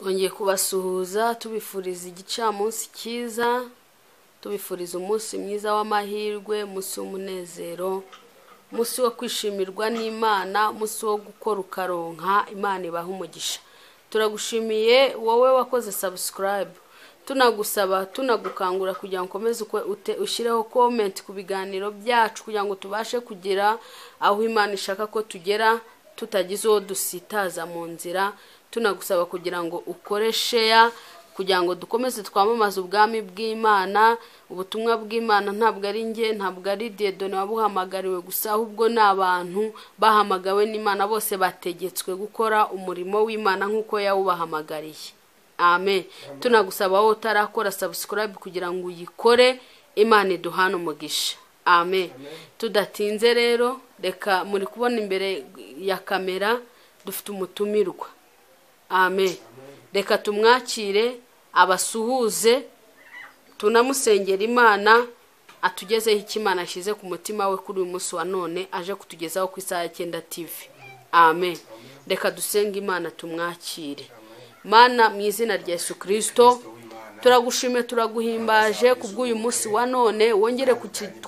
Twongeye kubasuhuza tubifuriza igicamunsi cyiza, tubifuriza umunsi mwiza w'amahirwe, umunsi w'umunezero, umunsi wo kwishimirwa n'Imana, umunsi wo gukora ukaronka. Imana ibaha umugisha. Turagushimiye wowe wakoze subscribe, tunagusaba tunagukangura kugira ngo ukomeze ushyireho comment ku biganiro byacu kugira ngo tubashe kugera aho Imana ishaka ko tugera tutagize uwo dusitaza mu nzira. Tunagusaba kugira ngo ukore share kugira ngo dukomeze twamamaze ubwami bw'Imana. Ubutumwa bw'Imana ntabwo ari nge, ntabwo ari Dieudonné wabuhamagariwe gusa, ahubwo ni abantu bahamagawe n'Imana bose bategetswe gukora umurimo w'Imana nk'uko yawubahamagariye. Amen. Tunagusaba wowe utarakora subscribe kugira ngo uyikore, Imana iduhane umugisha. Amen. Tudatinze rero, reka muri kubona imbere ya kamera dufite umutumirwa. Amen. Reka tumwakire abasuhuze, tunamusengera Imana atugezeho icyo Imana ashyize ku mutima we kuri uyu munsi wa none, aje kutugezaho ku isaha ya 9 TV. Amen. Reka dusenge Imana tumwakire. Mana, mu izina rya Yesu Kristo, turagushimiye, turaguhimbaje kubw'uyu munsi wa none. Wongere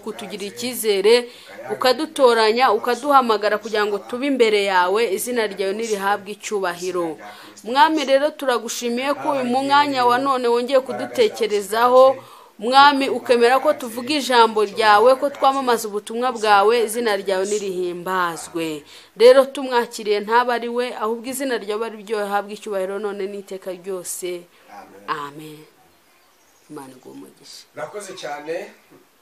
kutugira icyizere, ukadutoranya, ukaduhamagara kugira ngo tube imbere yawe. Izina ryawe nirihabwe icyubahiro. Mwami, rero turagushimiye ko uyu mwanya wa none wongeye kudutekerezaho. Mwami, ukemera ko tuvuga ijambo ryawe, ko twamamaza ubutumwa bwawe. Izina ryawe nirihimbazwe. Rero tumwakiriye, ntaba ari we, ahubwo izina ryawe ari ryo rihabwa icyubahiro none n'iteka ryose. Amen. Imana iguhe umugisha. Murakoze cyane,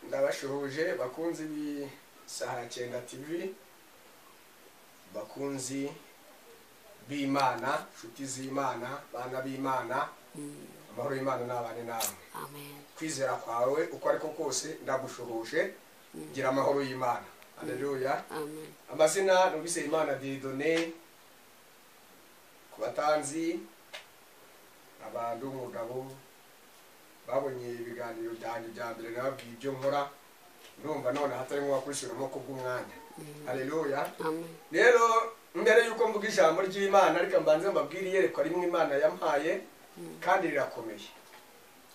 ndabashuhuje bakunzi b'isaha ya 9 TV, bakunzi b'Imana, inshuti z'Imana, bana b'Imana. Amahoro y'Imana n'abane namwe. Amen. Kwizera kwawe uko ariko kose, ndagushuhuje, gira amahoro y'Imana. Haleluya. Amen. Amazina ni Uwizeyimana Dieudonné. Ku batanzi, abantu umugabo babonye ibiganiro byanjye bya mbere, nababwiye ibyo nkora. Ndumva none hatarimo wakwishyuramo kubw'umwanya. Haleluya. Amen. Rero mbere yuko mvuga ijambo ry'Imana, ariko mbanze mbabwire iyerekwa rimwe Imana yampaye kandi rirakomeye.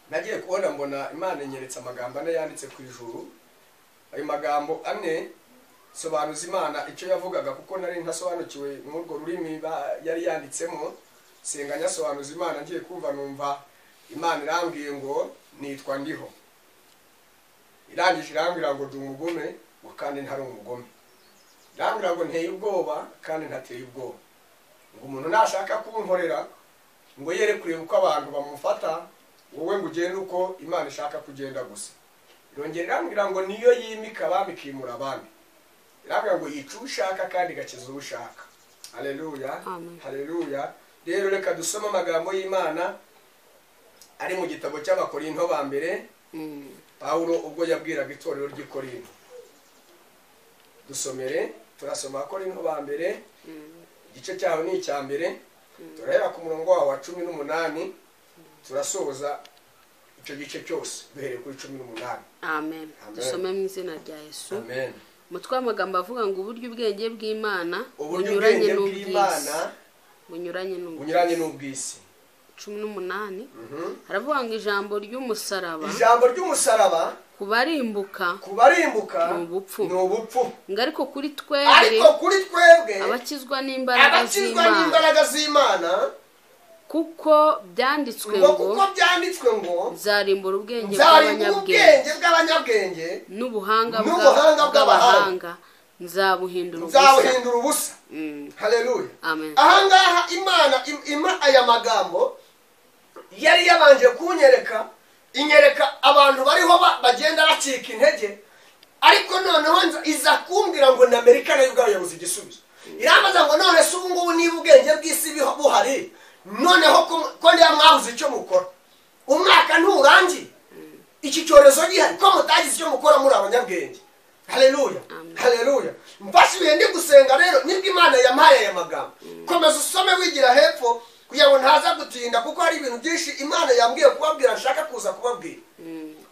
Nagiye kubona mbona Imana inyeretse amagambo ane yanditse ku ijuru. Ayo magambo ane sobanuza Imana icyo yavugaga, kuko nari ntasobanukiwe n'urwo rurimi yari yanditsemo. Senga nyasobanuza Imana, ngiye kumva numva Imana irambwiye ngo nitwa Ndiho. Irangije irambwira ngo ndi umugome, ngo kandi ntari umugome. Irambwira ngo nteye ubwoba kandi ntateye ubwoba, ngo umuntu nashaka kunkorera ngo yere kureba uko abantu bamufata, wowe ngo ugende uko Imana ishaka kugenda gusa. Irongera irambwira ngo niyo yimika abami ikimura abami. Irambwira ngo yica uwo ushaka kandi igakiza uwo ushaka. Haleluya. Amen. Haleluya. Rero reka dusome amagambo y'Imana ari mu gitabo cy'Abakorinto ba mbere, Pawulo ubwo yabwiraga itorero ry'i Korinto. Dusomere, turasoma Abakorinto ba mbere, igice cyaho ni icya mbere, turahera ku murongo waho wa 18, turasoza icyo gice cyose duhereye kuri 18. Amen. Amen. Dusome mu izina rya Yesu. Amen. Umutwe w'amagambo avuga ngo uburyo ubwenge bw'Imana uburyo bunyuranye ubwenge n'ubw'isi. bw'Imana Bunyuranye n'ubw'isi. Bunyuranye n'ubw'isi. 18 haravuga ngo ijambo ry'umusaraba, Ijambo ry'umusaraba ku barimbuka ku barimbuka ni ubupfu. Ni ubupfu. Ngo ariko kuri twebwe, ariko kuri twebwe abakizwa n'imbaraga abakizwa z'Imana, n'imbaraga z'Imana, kuko byanditswe ngo ngo kuko byanditswe ngo nzarimbura ubwenge nzarimbura bw'abanyabwenge ubwenge bw'abanyabwenge n'ubuhanga n'ubuhanga bw'abahanga nzabuhindura ubusa. Nzabuhindura ubusa. Haleluya. Amen. Ahangaha Imana ima aya magambo yari yabanje kunyereka, inyereka abantu bariho bagenda bacika intege, ariko noneho iza kumbwira ngo na Amerika nayo ubwayo yabuze igisubizo. Irambaza ngo none se ubu ngubu niba ubwenge bw'isi buhari, noneho ko ndiya mwabuze icyo mukora, umwaka nturangiye, iki cyorezo gihari, ko mutagize icyo mukora muri abanyabwenge? Haleluya. Amen. Haleluya. Mfashe ndi gusenga rero nibwo Imana yampaye aya magambo. Komeza usome wigira hepfo kugira ngo ntaza gutinda, kuko hari ibintu byinshi Imana yambwiye kubabwira nshaka kuza kubabwira.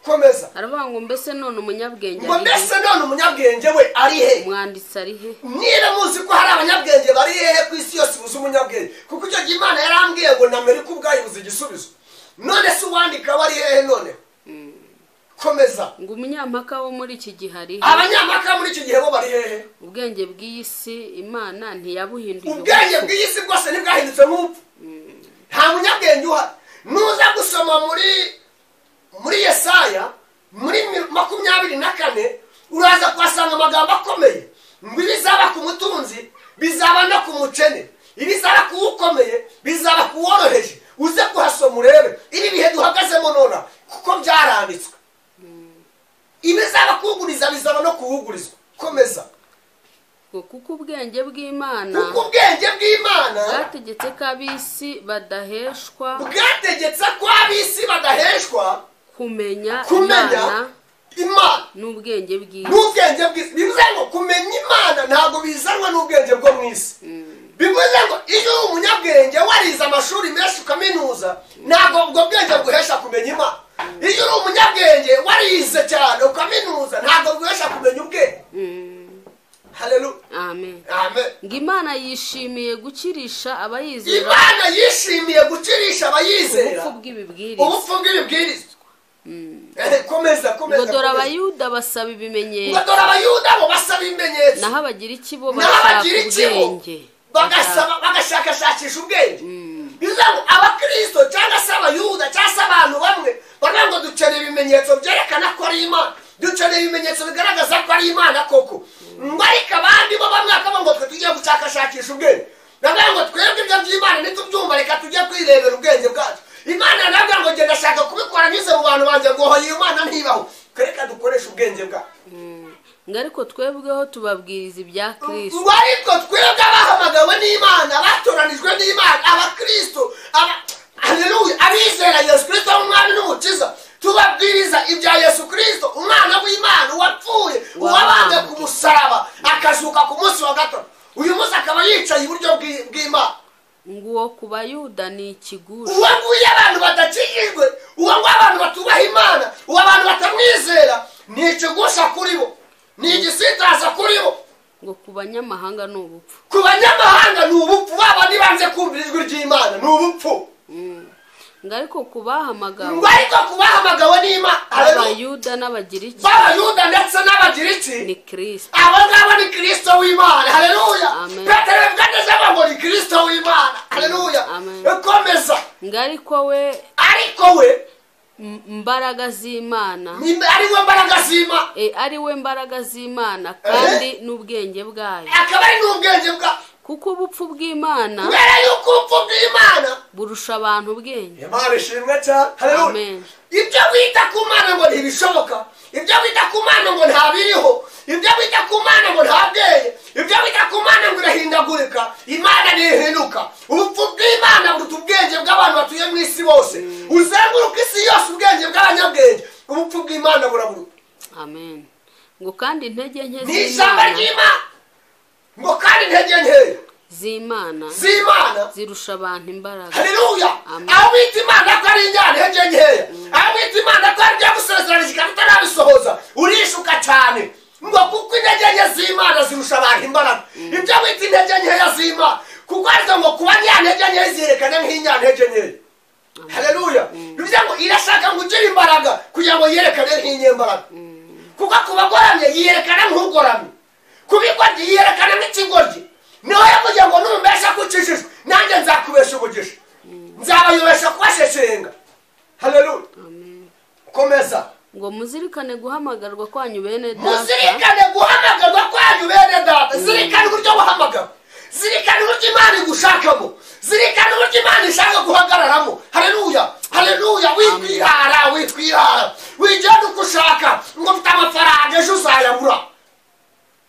Komeza. Aravuga ngo mbese none umunyabwenge ngo mbese none umunyabwenge we ari he? Umwanditsi ari he? Niba muzi ko hari abanyabwenge bari hehe ku isi yose buze umunyabwenge, kuko icyo gihe Imana yarambwiye ngo na Amerika ubwayo ibuze igisubizo. None se uwandika we ari hehe none? Komeza. Ngo umunyampaka wo muri iki gihe ari he? Abanyampaka muri iki gihe bo bari hehe? Ubwenge bw'iyi si Imana ntiyabuhinduye. Ubwenge bw'iyi si bwose ntibwahindutse nk'upfu. Nta munyabwenge uhari. Nuza gusoma muri Yesaya muri 24 uraza kuhasanga amagambo akomeye ngo ibizaba ku mutunzi bizaba no ku mukene, ibizaba ku ukomeye bizaba ku woroheje. Uze kuhasoma urebe ibi bihe duhagazemo nona, kuko byaranditswe. Ibizaba kuwuguriza bizaba no kuwugurizwa. Komeza. Ngo kuko ubwenge bw'Imana, kuko ubwenge bw'Imana bwategetse ko ab'isi badaheshwa, bwategetse ko ab'isi badaheshwa kumenya Imana n'ubwenge bw'isi. N'ubwenge bw'isi. Bivuze ngo kumenya Imana ntabwo bizanwa n'ubwenge bwo mu isi. Bivuze ngo iyo uri umunyabwenge warize amashuri menshi ukaminuza, ntabwo ubwo bwenge buguhesha kumenya Imana. Iyo uri umunyabwenge warize cyane ukaminuza, ntabwo buguhesha kumenya ubwenge. Haleluya. Amen. Amen. Ngo Imana yishimiye gukirisha abayizera. Imana yishimiye gukirisha abayizera ubupfu bw'ibibwirizwa. Ubupfu bw'ibibwirizwa. Komeza, komeza. Ngo dore Abayuda basaba ibimenyetso. Ngo dore Abayuda bo basaba ibimenyetso. Naho Abagiriki bo bashaka ubwenge. Bagasaba, bagashakashakisha ubwenge. Bivuze ngo Abakristo cyangwa se Abayuda cyangwa se abantu bamwe baravuga ngo dukeneye ibimenyetso byerekana ko ari Imana, dukeneye ibimenyetso bigaragaza ko ari Imana koko. Ngo ariko abandi bo bamwe bakavuga ngo twe tugiye gushakashakisha ubwenge. Baravuga ngo twebwe ibyo by'Imana ntitubyumva, reka tujye kwirebera ubwenge bwacu. Imana nabwo ngo genda shaka kubikora nyuze mu bantu banjye ngo hoye Imana ntibaho, reka dukoreshe ubwenge bwacu. Ngo ariko twebweho tubabwiriza ibya Kristo. Ngo ariko twebwe abahamagawe n'Imana, abatoranijwe n'Imana, Abakristo, haleluya, abizera Yesu Kristo umwami n'umukiza, tubabwiriza ibya Yesu Kristo umwana w'Imana wapfuye, uwabambwe ku musaraba akazuka ku munsi wa gatatu, uyu munsi akaba yicaye iburyo bw'Imana. Ngo uwo ku Bayuda ni ikigusha. Uwo nguyu abantu badakijijwe, uwo nguyu abantu batubaha Imana, uwo abantu batamwizera, ni ikigusha kuri bo, ni igisitaza kuri bo. Ngo ku banyamahanga ni ubupfu. Ku banyamahanga ni ubupfu, baba nibanze kumvira ijwi ry'Imana ni ubupfu. Ngo ariko kubahamagawe, ngo ariko kubahamagawe n'Imana, Abayuda n'Abagiriki, b'Abayuda ndetse n'Abagiriki, ni Kristo. Abo ngabo ni Kristo w'Imana. Haleluya. Petero yavuze ngo ni Kristo w'Imana. Haleluya. Komeza. Ngo ariko we mbaraga z'Imana, ari we mbaraga z'Imana, ari we mbaraga z'Imana kandi n'ubwenge bwayo, akaba ari n'ubwenge bwayo. Kuko ubupfu bw'Imana, kubera yuko ubupfu bw'Imana burusha abantu ubwenge. Imana ishimwe cyane. Haleluya. Ibyo wita ku Mana ngo ntibishoboka, ibyo wita ku Mana ngo ntabiriho, ibyo wita ku Mana ngo nta bwenge, ibyo wita ku Mana ngo irahindagurika, Imana ntihinduka. Ubupfu bw'Imana buruta ubwenge bw'abantu batuye mu isi bose. Uzenguruka isi yose ubwenge bw'abanyabwenge, ubupfu bw'Imana buraburuta. Amen. Ngo kandi intege nke z'Imana, ni ijambo ry'Imana. Ngo kandi intege nke z'Imana zirusha abantu imbaraga. Haleluya. Aho wita Imana ko ari intege nkeya, aho wita Imana ko ari ibyo gusezerana ikaba itarabisohoza, urishuka cyane. Ngo kuko intege nke z'Imana zirusha abantu imbaraga. Ibyo wita intege nkeya z'Imana, kuko arizo ngo kuba intege nkeya ziyerekana nk'inyantege nkeya. Haleluya. Bivuze ngo irashaka ngo ugire imbaraga kugira ngo yerekane nk'inyembaraga. Kuko kubagoramye yiyerekana nk'ugoramye, kubigoryi yiyerekana nk'ikigoryi. Niho yavuze ngo numbesha kucishijwe nanjye nzakubesha umugisha, nzabayobesha kubasheshenga. Haleluya. Komeza. Ngo muzirikane guhamagarwa kwanyu bene data. Muzirikane guhamagarwa kwanyu bene data. Zirikane uburyo wahamagawe, zirikane uburyo Imana igushakamo, zirikane uburyo Imana ishaka guhagararamo. Haleluya. Haleluya. Wikwirara, wikwirara, wigenda uko ushaka ngo mfite amafaranga ejo uzayabura.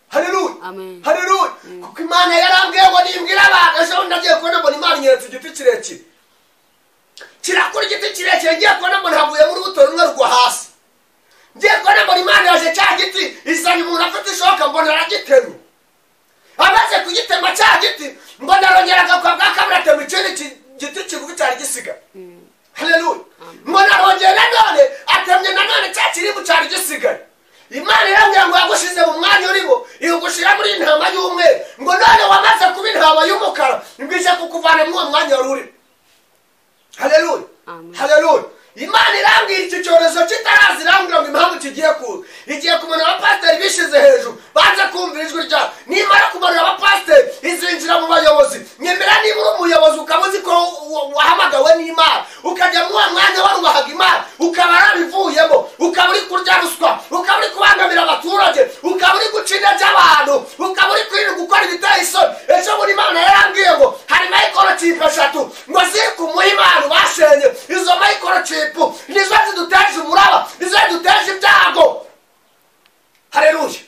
Haleluya. Haleluya. Kuko Imana yarambwiye ngo nimbwira abantu, ejo ndagiye kubona mbona Imana inyeretse igiti kirekire, kirakura igiti kirekire, ngiye kubona mbona havuyemo urubuto rumwe rugwa hasi. Ngiye kubona mbona Imana yaje cya giti izanye umuntu afite ishoka, mbona aragitemye. Amaze kugitema cya giti, mbona arongera agakwa bwa kabiri atema ikindi giti kigufi cyari gisigaye. Haleluya. Mbona arongera nanone atemye nanone cya Kukuvana mu mwanya wari urimo. Haleluya, haleluya. Imana irambwira iki cyorezo kitaraza, irambwira ngo impamvu kigiye kuza, igiye kumanura abapasiteri bishize hejuru banze kumvira ijwi ryayo. Nimara kumanura abapasiteri izinjira mu bayobozi. Nyemera niba uri umuyobozi ukaba uzi ko wahamagawe n'Imana, ukajya mu mwanya warubahaga Imana, ukaba warabivuyemo, ukaba uri kurya ruswa, ukaba uri kubangamira abaturage, ukaba uri guca intege abantu, ukaba uri kwirirwa gukora ibiteye isoni. Ejo bundi Imana yarambwiye ngo hari microchip 3 ngo ziri ku muhimana bashenye. Izo microchip nizo ziduteje umuraba, nizo ziduteje ibyago. Haleluya,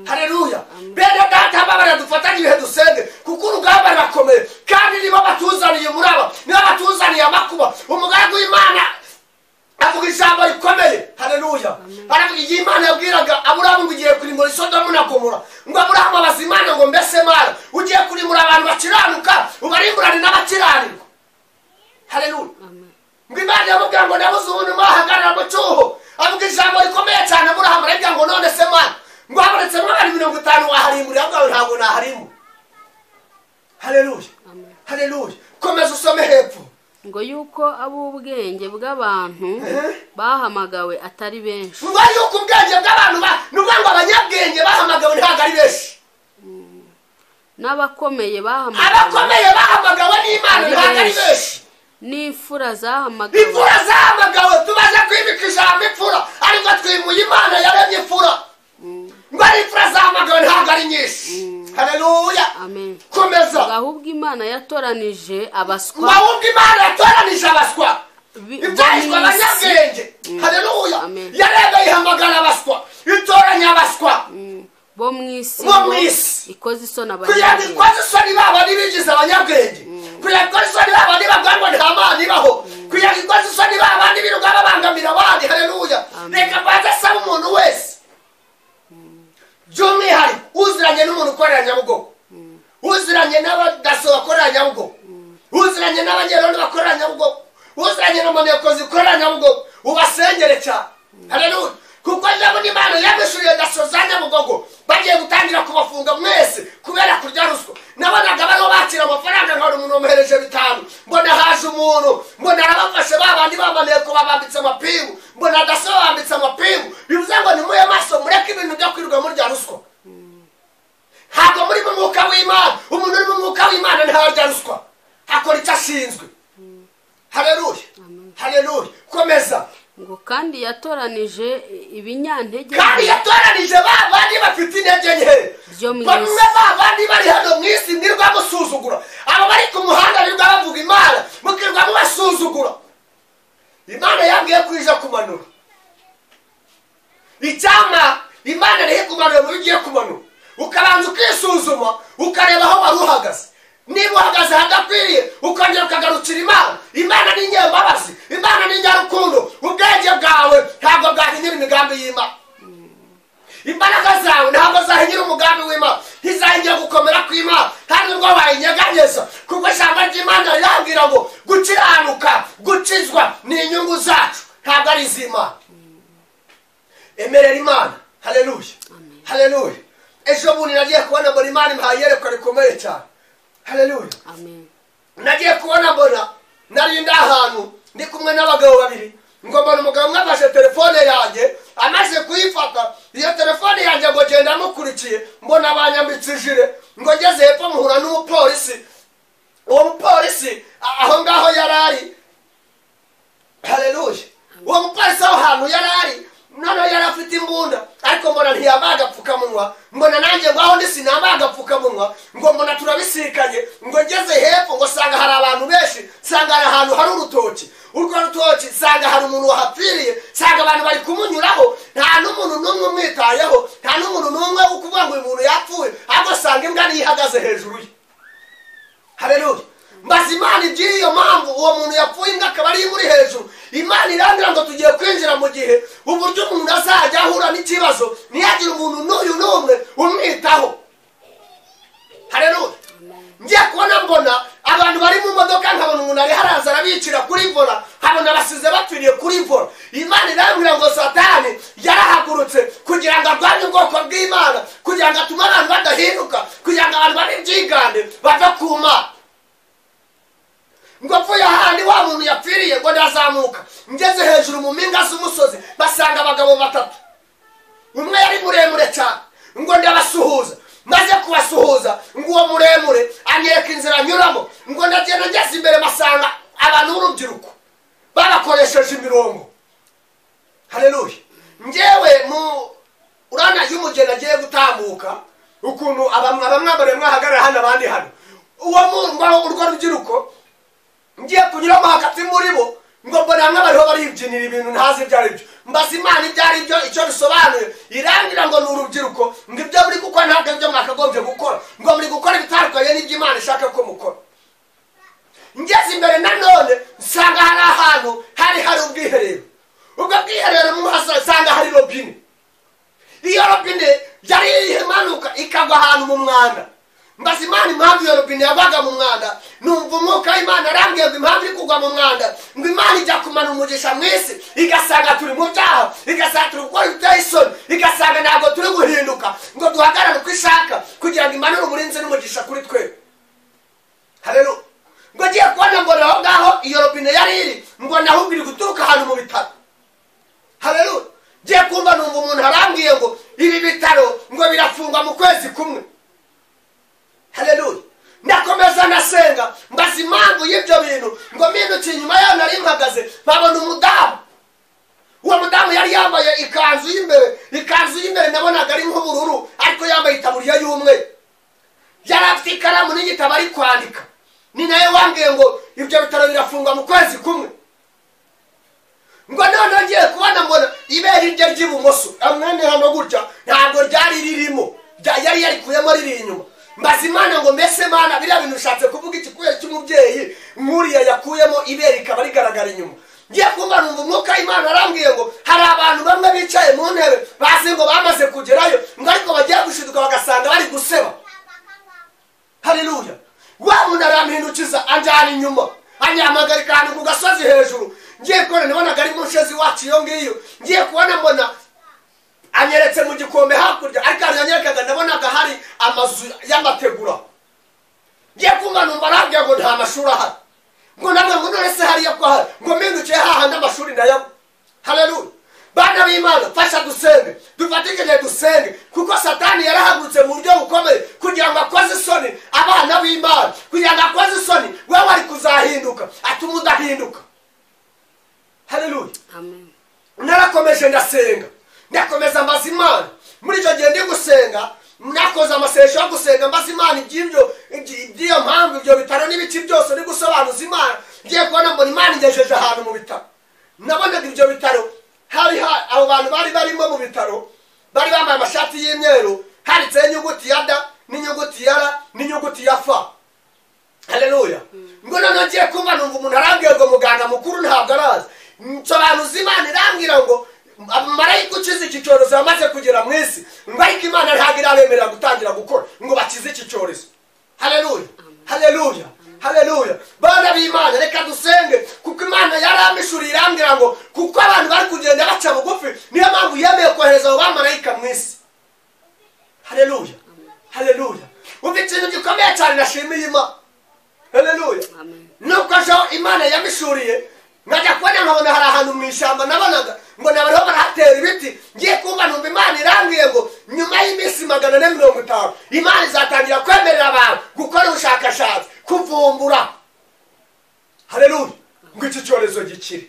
haleluya. Bene data babara dufatanye ibihe dusenge, kuko urugamba rurakomeye, kandi nibo batuzaniye umuraba, nibo batuzaniye amakuba. Umugaragu w'Imana avuga ijambo rikomeye. Haleluya. Aravuga igihe Imana yabwiraga Aburahamu ngo ugiye kurimbura Sodomu na Gomora, ngo Aburahamu abaza Imana ngo mbese Mana ugiye kurimbura abantu bakiranuka ubarimburane n'abakiranirwa? Haleluya. Ngo Imana yamubwira ngo nabuze ubuntu mwahagarara mu cyuho. Avuga ijambo rikomeye cyane Aburahamu arabwira ngo none se Mana ngo habonetsemo abantu 50 waharimburira? Avuga ngo ntabwo naharimbu. Haleluya, haleluya. Komeza usome hepfo. Ngo yuko ab'ubwenge bw'abantu bahamagawe atari benshi. Ngo yuko ubwenge bw'abantu ni ngo abanyabwenge bahamagawe ntabwo ari benshi. N'abakomeye bahamagawe, abakomeye bahamagawe n'Imana ntabwo ari benshi. N'imfura zahamagawe, imfura zahamagawe. Tubaze kwimika ijambo imfura, ariko twimuye Imana yaremye imfura. Ngo ari imfura zahamagawe ntabwo ari nyinshi. Haleluya. Amen. Komeza. Ahubwo Imana yatoranije abaswa. Ahubwo Imana yatoranije abaswa. Ibyahishwe abanyabwenge. Haleluya. Yarebye ihamagara abaswa, itoranya abaswa bo mu isi, bo mu isi, ikoze isoni abanyabwenge. Kugira ikoze isoni babo ntibigize abanyabwenge. Kugira ikoze isoni babo ntibavuga ngo nta Mana ibaho. Kugira ikoze isoni babo ntibirirwa babangamira abandi. Haleluya. Reka mbanze asaba umuntu wese by'umwihariko uziranye n'umuntu ukorera Nyabugogo, uziranye n'abadaso bakorera Nyabugogo, uziranye n'abanyerondo bakorera Nyabugogo, uziranye n'amaneko zikorera Nyabugogo, ubasengere cyane. Haleluya. Kuko ndabona Imana yabishuriye daso za Nyabugogo bagiye gutangira kubafunga mwese kubera kurya ruswa. Nabonaga bariho bakira amafaranga, nkabona umuntu wamuhereje 5, mbona haje umuntu, mbona arabafashe babandi bamaneko babambitse amapingu, mbona daso babambitse amapingu. Bivuze ngo nimuye maso, mureke ibintu byo kwirirwa murya ruswa. Ntabwo muri mu mwuka w'Imana. Umuntu uri mu mwuka w'Imana ntarya ruswa, akora icyo ashinzwe. Haleluya, haleluya. Komeza. Ngo kandi yatoranije ibinyantege, kandi yatoranije babandi bafite intege nke, bamwe babandi bari hano mu isi mwirirwa musuzugura, abo bari ku muhanda birirwa bavuga Imana mukirirwa mubasuzugura. Imana yambwiye ko ije kumanura icyama. Imana rero kumanura mu bigiye kumanura, ukabanza ukisuzuma, ukareba aho wari uhagaze. Niba uhagaze hadakwiriye, ukongera ukagarukira Imana. Imana ni nyembabazi, Imana ni nyarukundo. Ubwenge bwawe ntabwo bwahinyura imigambi y'Imana. Imbaraga zawe ntabwo zahinyura umugambi w'Imana, ntizahinyura gukomera kw'Imana, kandi ubwo wayinyeganyeza. Kuko ijambo ry'Imana rirambwira ngo gukiranuka, gukizwa ni inyungu zacu, ntabwo ari iz'Imana. Emerera Imana. Haleluya, haleluya. Ejo bundi nagiye kubona mbona Imana impaye iyerekwa rikomeye cyane. Haleluya. Amen. Nagiye kubona mbona nari ndi ahantu ndi kumwe n'abagabo babiri, ngo mbona umugabo umwe afashe telefone yanjye, amaze kuyifata iyo telefone yanjye ngo genda mukurikiye, mbona banyambitse ijire, ngo ngeze hepfo muhura n'umupolisi. Uwo mupolisi aho ngaho yari ari. Haleluya. Uwo mupolisi aho hantu yari ari, noneho yari afite imbunda, ariko mbona ntiyambaye agapfukamunwa. Mbona nanjye ngo aho ndi sinambaye agapfukamunwa, ngo mbona turabisikanye. Ngo ngeze hepfo ngo sanga hari abantu benshi, sanga hari ahantu hari urutoki, urwo rutoki sanga hari umuntu wahapfiriye, sanga abantu bari kumunyuraho, nta n'umuntu n'umwe umwitayeho, nta n'umuntu n'umwe ukuvuga ngo uyu muntu yapfuye, ahubwo sanga imbwa niyo ihagaze hejuru ye. Haleluya. Mbaza Imana iby'iyo mpamvu uwo muntu yapfuye, imbwa akaba ari imuri hejuru. Imana irambwira ngo tugiye kwinjira mu gihe uburyo umuntu azajya ahura n'ikibazo ntiyagire umuntu n'uyu n'umwe umwitaho. Haleluya. Ngiye kubona mbona abantu bari mu modoka, nkabona umuntu ari haraza arabicira kuri vola, nkabona basize bapfiriye kuri vola. Imana irambwira ngo Satani yarahagurutse kugira ngo arwanye ubwoko bw'Imana, kugira ngo atume abantu badahinduka, kugira ngo abantu babe ibyigande bave ku Mana. Ngo mvuye ahandi wa muntu yapfiriye, ngo ndazamuka ngeze hejuru mu mpinga z'umusozi, basanga abagabo batatu, umwe yari muremure cyane. Ngo ndabasuhuza, maze kubasuhuza ngo uwo muremure anyereka inzira anyuramo. Ngo ndagenda ngeze imbere basanga abantu b'urubyiruko babakoresheje imirongo. Haleluya. Njyewe mu urana y'umugeni agiye gutambuka, ukuntu abamwambariye mwahagarara hano abandi hano, uwo urwo rubyiruko ngiye kunyuramo hagati muri bo, ngo mbona bamwe bariho baribyinira ibintu ntazi ibyo ari byo. Mbaza Imana ibyo ari byo, icyo bisobanuye, irambwira ngo ni urubyiruko, ngo ibyo muri gukora ntabwo ibyo mwakagombye gukora, ngo muri gukora ibitandukanye n'ibyo Imana ishaka ko mukora. Ngeze imbere nanone nsanga hari ahantu hari ubwiherero. Ubwo bwiherero nsanga hari robine. Iyo robine yari imanuka ikagwa ahantu mu mwanda. Mbaza Imana impamvu iyo robine yagwaga mu mwanda, numva umwuka w'Imana arambwiye ngo impamvu iri kugwa mu mwanda, ngo Imana ijya kumana umugisha mu isi, igasanga turi mu byaha, igasanga turi gukora ibiteye isoni, igasanga ntabwo turi guhinduka ngo duhagarare uko ishaka kugira ngo imanure uburinzi n'umugisha kuri twe. Haleluya. Ngo ngiye kubona mbona aho ngaho iyo robine yari iri, mbona ahubwo iri guturuka ahantu mu bitaro. Haleluya. Ngiye kumva numva umuntu arambwiye ngo ibi bitaro ngo birafungwa mu kwezi kumwe. Haleluya. Ndakomeza ndasenga, mbaza impamvu y'ibyo bintu. Ngo mpindukiye inyuma yaho nari mpagaze, mpabona umudamu. Uwo mudamu yari yambaye ikanzu y'imbere, ikanzu y'imbere nabonaga ari nk'ubururu, ariko yambaye itaburiya y'umweru. Yari afite ikaramu n'igitabo ari kwandika. Ni nawe wambwiye ngo ibyo bitaro birafungwa mu kwezi kumwe. Ngo none ngiye kubona mbona ibere rye ry'ibumoso, amwene hano gutya, ntabwo ryari ririmo, yari yarikuyemo riri inyuma. Mbaza Imana ngo mbese Mana biriya bintu ushatse kuvuga iki kubera cy'umubyeyi nk'uriya yakuyemo ibere rikaba rigaragara inyuma. Ngiye kumva numva umwuka w'Imana arambwiye ngo hari abantu bamwe bicaye mu ntebe bazi ngo bamaze kugerayo, ngo ariko bagiye gushiduka bagasanga bari guseba. Haleluya. Wa muntu arampindukiza anjyana inyuma, anyamagarika ahantu ku gasozi hejuru. Ngiye kubona nabonaga ari mushezi wacu iyo ngiyo. Ngiye kubona mbona anyeretse mu gikombe hakurya, ariko anyerekaga nabonaga hari amazu y'amategura. Ngiye kumva numva arambwira ngo nta mashuri ahari, ngo nabwo ngo none se hariya ko ahari, ngo mpindukiye hahandi amashuri ndayabona. Haleluya. Bana b'Imana, fasha dusenge, dufatikanye dusenge, kuko Satani yarahagurutse mu buryo bukomeye kugira ngo akoze isoni abana b'Imana, kugira ngo akoze isoni wewe ari kuzahinduka, atuma udahinduka. Haleluya. Amen. Narakomeje ndasenga, ndakomeza mbaza Imana. Muri icyo gihe ndi gusenga, nakoze amasengesho yo gusenga mbaza Imana iby'ibyo iby'iyo mpamvu ibyo bitaro n'ibiki byose ndi gusobanuza Imana. Ngiye kubona mbona Imana ingejeje ahantu mu bitaro. Nabonaga ibyo bitaro hari abo bantu bari barimo mu bitaro bari bambaye amashati y'imyeru, handitseho inyuguti ya D n'inyuguti ya R n'inyuguti ya F. Haleluya. Ngo noneho ngiye kumva numva umuntu arambwiye ngo muganga mukuru ntabwo araza. Nsobanuza Imana irambwira ngo marayika ukiza iki cyorezo yamaze kugera mu isi, ngo ariko Imana ntabwo irabemerera gutangira gukora ngo bakize iki cyorezo. Haleluya. Haleluya. Haleluya. Bana b'Imana, reka dusenge, kuko Imana yaramishuriye irambwira ngo kuko abantu bari kugenda baca bugufi, niyo mpamvu yemeye kohereza abo bamarayika mu isi. Haleluya. Haleluya. Umva ikintu gikomeye cyane nashimiye Imana. Haleluya. Nuko ejo Imana yamishuriye, nkajya kubona nkabona hari ahantu mu ishyamba nabonaga ngo nabariho barahatera ibiti. Ngiye kumva numva Imana irambwiye ngo nyuma y'iminsi 450 Imana izatangira kwemerera abantu gukora ubushakashatsi, kuvumbura. Haleluya. Ngo iki cyorezo gikire.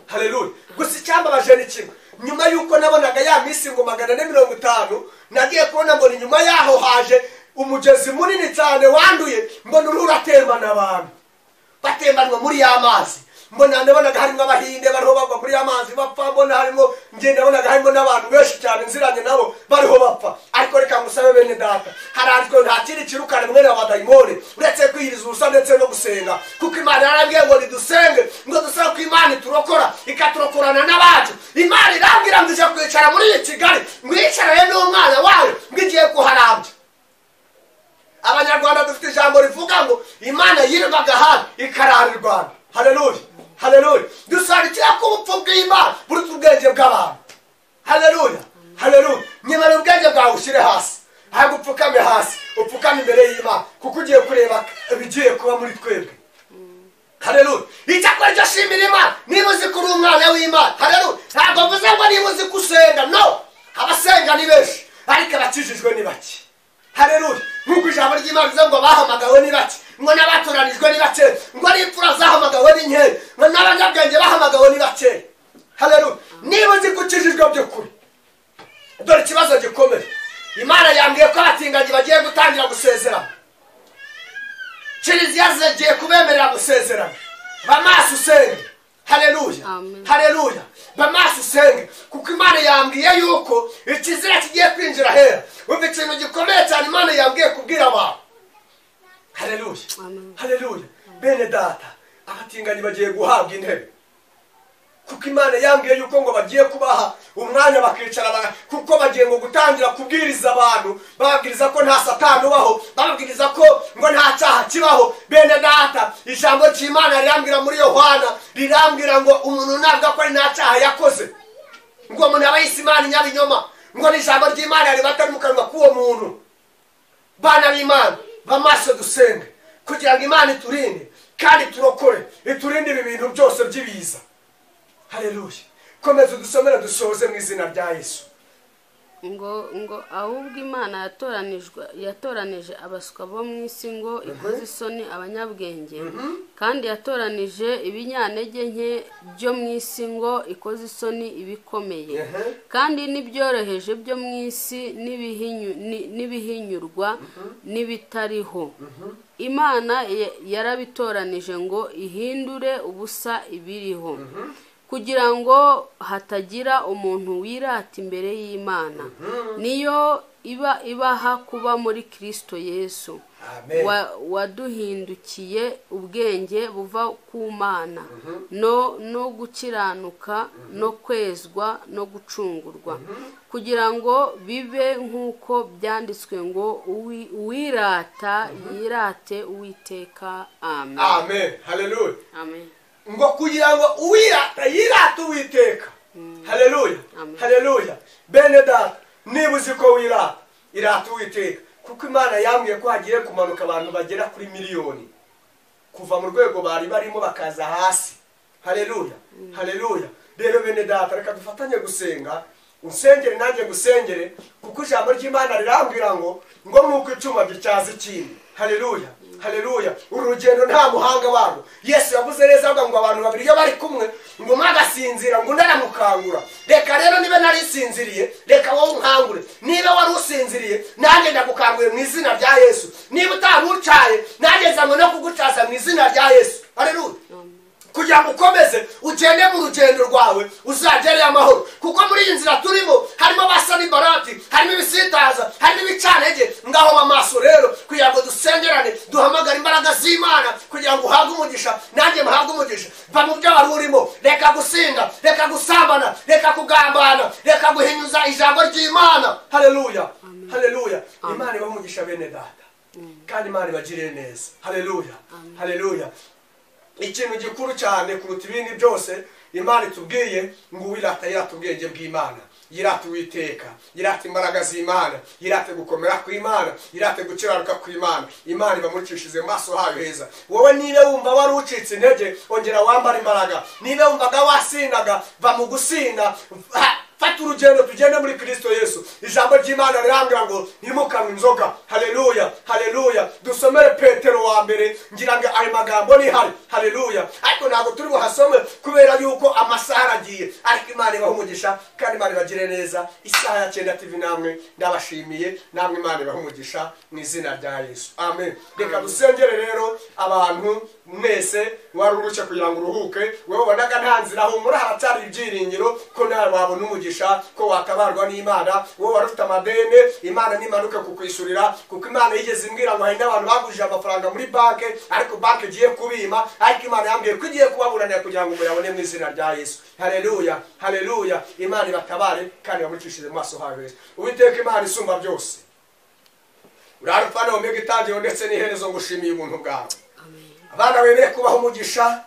Haleluya. Gusa icyambabaje ni kimwe, nyuma y'uko nabonaga ya minsi ngo 450, nagiye kubona mbona inyuma yaho haje umugezi munini cyane wanduye, mbona uruhu ruratembana abantu batembanwa muri ya mazi. Mbona ndabonaga harimo abahinde bariho bagwa muri ya mazi bapfa, mbona harimo ngenda ndabonaga harimo n'abantu benshi cyane nziranye nabo bariho bapfa. Ariko reka ngusabe bene data, haranditswe nta kindi kirukana mwene w'abadayimoni uretse kwiyiriza ubusa ndetse no gusenga, kuko Imana yarambwiye ngo nidusenge, ngo dusabe ko Imana iturokora ikaturokorana n'abacu. Imana irambwira ngo ije kwicara muri iyi Kigali, ngo yicarane n'umwana wayo, ngo igiye kuharambya. Abanyarwanda dufite ijambo rivuga ngo Imana yirirwaga hano ikarara i Rwanda. Haleluya. Haleluya. Dusobanukira ko ubupfu bw'Imana buruta ubwenge bw'abantu. Haleluya. Haleluya. Nyamara ubwenge bwawe ushyire hasi, ahubwo upfukame hasi, upfukame imbere y'Imana, kuko ugiye kureba ibigiye kuba muri twebwe. Haleluya. Icyakora icyo shimira Imana, niba uzi ko uri umwana w'Imana, haleluya, ntabwo mvuze ngo niba uzi ko usenga, no, abasenga ni benshi ariko abakijijwe ni bake. Haleluya. Nk'uko ijambo ry'Imana rivuze ngo bahamagawe ni bake, ngo n'abatoranijwe ni bake, ngo n'imfura zahamagawe ni nke, ngo n'abanyabwenge bahamagawe ni bake. Haleluya. Niba uzi ko ukijijwe by'ukuri, dore ikibazo gikomeye. Imana yambwiye ko abatinganyi bagiye gutangira gusezerana. Kiliziya zigiye kubemerera gusezerana. Bamaso usenge. Haleluya. Haleluya. Bamaso usenge, kuko Imana yambwiye yuko ikizira kigiye kwinjira hera. Umva ikintu gikomeye cyane Imana yambwiye kubwira abantu. Haleluya. Haleluya. Bene data, abatinganyi bagiye guhabwa intebe. Kuko Imana yambwiye yuko ngo bagiye kubaha umwanya bakicara, kuko bagiye ngo gutangira kubwiriza abantu, bababwiriza ko nta satani ubaho, bababwiriza ko ngo nta cyaha kibaho. Bene data, ijambo ry'Imana rirambwira muri Yohana, rirambwira ngo umuntu ntabwo akora nta cyaha yakoze, ngo umuntu aba yise Imana inyabinyoma, ngo n'ijambo ry'Imana ribatari mu kanwa k'uwo muntu. Bana b'Imana, bamaso dusenge kugira ngo Imana iturinde kandi turokore, iturinde ibi bintu byose by'ibiza. Haleluya. Komeza udusomere dusoze mu izina rya Yesu. Ngo ahubwo Imana yatoranije abaswa bo mu isi ngo ikoze isoni abanyabwenge, kandi yatoranije ibinyantege nke byo mu isi ngo ikoze isoni ibikomeye, kandi n'ibyoroheje byo mu isi n'ibihinyurwa n'ibitariho. Imana yarabitoranije ngo ihindure ubusa ibiriho, kugira ngo hatagira umuntu wirata imbere y'Imana. Niyo ibaha kuba muri Kristo Yesu, waduhindukiye ubwenge buva ku Mana, no gukiranuka no kwezwa no gucungurwa, kugira ngo bibe nk'uko byanditswe ngo uwirata yirate Uwiteka. Amen. Amen. Haleluya. Amen. Ngo kugira ngo uwirata yirate Uwiteka. Haleluya. Haleluya. Bene data, niba uzi ko wirata, irata Uwiteka, kuko Imana yambwiye ko hagiye kumanuka abantu bagera kuri miliyoni kuva mu rwego bari barimo bakaza hasi. Haleluya. Haleluya. Rero bene data, reka dufatanye gusenga, unsengere nanjye gusengere, kuko ijambo ry'Imana rirambwira ngo nk'uko icyuma gityaza ikindi. Haleluya. Haleluya. Urugendo nta muhanga warwo. Yesu yavuze neza avuga ngo abantu babiri iyo bari kumwe ngo umwe agasinzira ngo undi aramukangura. Reka rero niba narisinziriye, reka wowe unkangure. Niba wari usinziriye, nanjye ndagukanguye mu izina rya Yesu. Niba utarucaye, nanjye nzanywe no kugucaza mu izina rya Yesu. Haleluya. Kugira ngo ukomeze ugende mu rugendo rwawe uzagereyo amahoro, kuko muri iyi nzira turimo harimo abasanibarati, harimo ibisitaza, harimo ibicantege. Ngaho amaso rero kugira ngo dusengerane, duhamagare imbaraga z'Imana kugira ngo uhabwe umugisha nanjye muhabwe umugisha. Va mu byo wari urimo, reka gusinda, reka gusambana, reka kugambana, reka guhinyuza ijambo ry'Imana. Haleluya. Haleluya. Imana ibahe umugisha bene data, kandi Imana ibagirire neza. Haleluya. Haleluya. Ikintu gikuru cyane kuruta ibindi byose Imana itubwiye ngo uwirata yirata ubwenge bw'Imana, yirata Uwiteka, yirata imbaraga z'Imana, yirate gukomera kw'Imana, yirate gukiranuka kw'Imana. Imana ibamurikishije maso hayo heza. Wowe niba wumva wari ucitse intege, ongera wambara imbaraga. Niba wumvaga wasindaga, va mu gusinda, fata urugendo tugende muri Kristo Yesu. Ijambo ry'Imana rirambwira ngo ntimukanywe inzoga. Haleluya. Haleluya. Dusomere Petero wa mbere, ngira ngo ayo magambo ni hari. Haleluya. Ariko ntabwo turi buhasome kubera yuko amasaha aragiye, ariko Imana ibahe umugisha kandi Imana ibagire neza. Isaha ya 9 TV namwe ndabashimiye, namwe Imana ibahe umugisha mu izina rya Yesu. Amen. Reka dusengere rero abantu mwese wari urushye kugira ngo uruhuke, wowe wabonaga nta nzira, humura haracyari ibyiringiro ko nawe wabona umugisha, ko watabarwa n'Imana. Wowe wari ufite amadene, Imana nimanuka kukwishyurira, kuko Imana yigeze imbwira ngo hari n'abantu bagujije amafaranga muri banke, ariko banke igiye kubima, ariko Imana yambwiye ko igiye kubaburanira kugira ngo muyabone mu izina rya Yesu. Haleluya. Haleluya. Imana ibatabare kandi ibamurikishije mu maso hayo heza. Uwiteka Imana isumba byose, uri Alufa na Omega, itangiriro ndetse n'iherezo, ngushimiye ubuntu bwawe. Abana bemeye kubaha umugisha,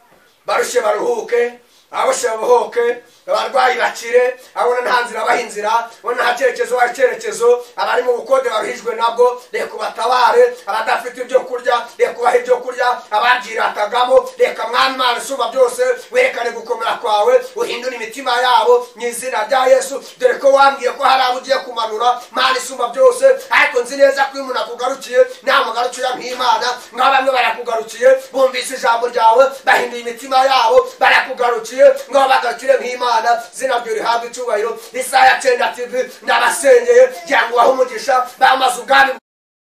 barushye baruhuke, Aboshe babohoke, abarwayi bakire, abona nta nzira baha inzira, abona nta cyerekezo baha icyerekezo, abari mu bukode baruhijwe nabwo reka ubatabare, abadafite ibyo kurya reka ubahe ibyo kurya, ababyiratagamo reka Mwami Imana isumba byose werekane gukomera kwawe, uhindure imitima yabo mu izina rya Yesu. Dore ko wambwiye ko hari abo ugiye kumanura, Mana isumba byose, ariko nzi neza ko iyo umuntu akugarukiye namugarukira nk'Imana. Nka bamwe barakugarukiye, bumvise ijambo ryawe bahinduye imitima yabo, barakugarukiye ngo bagarukire nk'Imana. Zina ryo rihabwe icyubahiro. Isaha ya 9 TV ndabasengeye kugira ngo ubahe umugisha, bamaze ubwami.